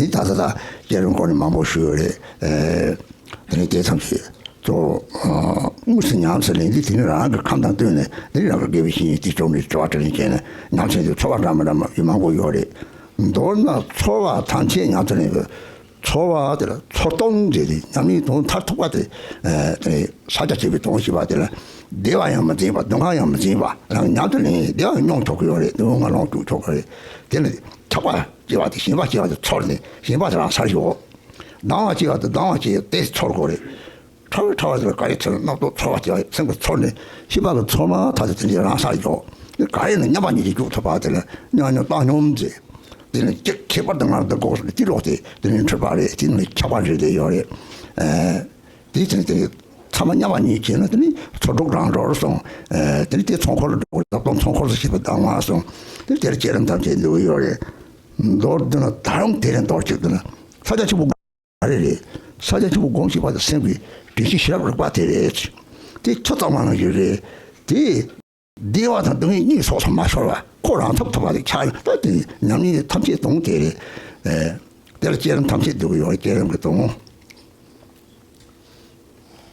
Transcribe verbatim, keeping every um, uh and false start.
དེ་ད་ལྟ་ད་བསྐྱེད་རིམ་སྐོར་ནས་མང་པོ་ཞུས་ཡོད་རེད། ཨེ། དེ་ནས་དེ་ཙམ་ཞིག་གཙོ་བོ་དངོས་སུ་ཉམས་སུ་ལེན་དུས། དེ་ནི་རང་གི་ཁམས་དང་བསྟུན་ནས། དེ་ནི་རང་གི་དགེ་བའི་བཤེས་གཉེན་དེ་བཅོམ་ལྡན་འདས་དྲི་བ་དྲིས་ལན་བྱས་ནས་ཉམས་ལེན་དུ་ཚོར་བ་འདྲ་མི་འདྲ་མ་ཡི་མང་པོ་ཡོད་རེད། མདོར་ན་ཚོར་བ་ཐམས་ཅད་ཉམས་སུ་ལེན་པའི་ཚོར་བ་དེ་ལ་ཚོར་སྟོང་ཟེར་ཏེ། ཉམས་ལེན་དུ་མཐར་ཐུག་པ་དེ། ཨེ། དེ་ནི་ཕྱག་རྒྱ་ཆེ་བའི་དོན་ཞེས་པ་དེ་ལ། བདེ་བ་ཡང་མི་འཛིན་པ། སྡུག་བསྔལ་ཡང་མི་འཛིན་པ། རང་ཉམས་སུ་ལེན། བདེ་བ་མྱོང་ཆོག་གི་ཡོད་རེད། སྡུག་བསྔལ་མྱོང་ཆོག་གི་རེད། དེ་ནི་ཆགས་པ་སྐྱེ་བ་དེ། ཞེན་པ་སྐྱེ་བ་དེ་ཚོར་ནས། ཞེན་པ་དེ་རང་སར་ཞོག་སྡང་བ་སྐྱེ་བ་དེ། སྡང་བ་སྐྱེ་དེ་ཚོར་དགོས་རེད། ཕྲ་བའི་ཕྲ་བ་དེ་ལ་དགའ་བའི་ཚོར། རྣག་ཐོག་ཚོར་བ་སྐྱེ་བ་སེམས་ཀྱི་ཚོར་ནས། ཤེས་པ་གི་ཚོར་མ་ཐག་ཏུ་དེ་འདྲའི་རང་སར་འཇོག་དགའ་ཡས་ནས་མཉམ་པ་ཉིད་ཀྱིས་འཇུག་ཐུབ་པ་དེ་ལ་མཉམ་མྱོང་བཏང་སྙོམས་མཛད། དེ་ནས་ཁྱད་ཁྱད་པར་དུ་ང་རང་འདི་གོ་སོང་ནས་ཅི་ལོག་སྟེ། དེ་ནས་འཁྲུལ་པ་རེད། དེ་ནས་ཁྱབ་པ་རེད་དེ་ཡོད་རེད། ཨེ། དེའི་ཚེ་དེ་ཚང་མ་མཉམ་པ་ཉིད་བྱས་ན། དེ་ནི་ཚོགས་དྲུག་རང་གྲོལ་སོང་། ཨེ། དེ་ནི་དེ་ཚོགས་འཁོར་ལ་འགྲོ་དགོས། ལྷག་དོན་ཚོགས་འཁོར་སོགས་ཞེས་པ་གདམས་ངག་སོང་། དེ་ནི་དེར་བསྐྱེད་རིམ་ཐམས་ཅད་འདུས་ཡོད་རེད། མདོར་བསྡུ་ན་ད་རུང་དེ་ལས་མདོར་བསྡུ་ན། ཕྱག་རྒྱ་ཆེན་པོ་ག་རེ་རེད། ཕྱག་རྒྱ་ཆེན་པོ་སྒོམ་ཞེས་པ་དེ་སེམས་ཀྱི་དྲན་ཤེས་ཤེས་རབ་རིག་པ་དེ་རེད། དེ་ཆུ་གཙང་མ་ནང་བཞིན་རེད། དེ་བདེ་བ་དང་སྡུག་བསྔལ་གཉིས་སོ་སོར་མ་ཤོར་བ། ཁོ་རང་ཐོབ་ཐུབ་པ་དེ་ཆགས་ཡོད། ད་དེ་ཉམས་ལེན་ཐམས་ཅད་དོན་དེ་རེད། ཨེ། དེ་ལ་བསྐྱེད་རིམ་ཐམས་ཅད་འདུས་ཡོད་རེད། བསྐྱེད་རིམ་གྱི་དོན།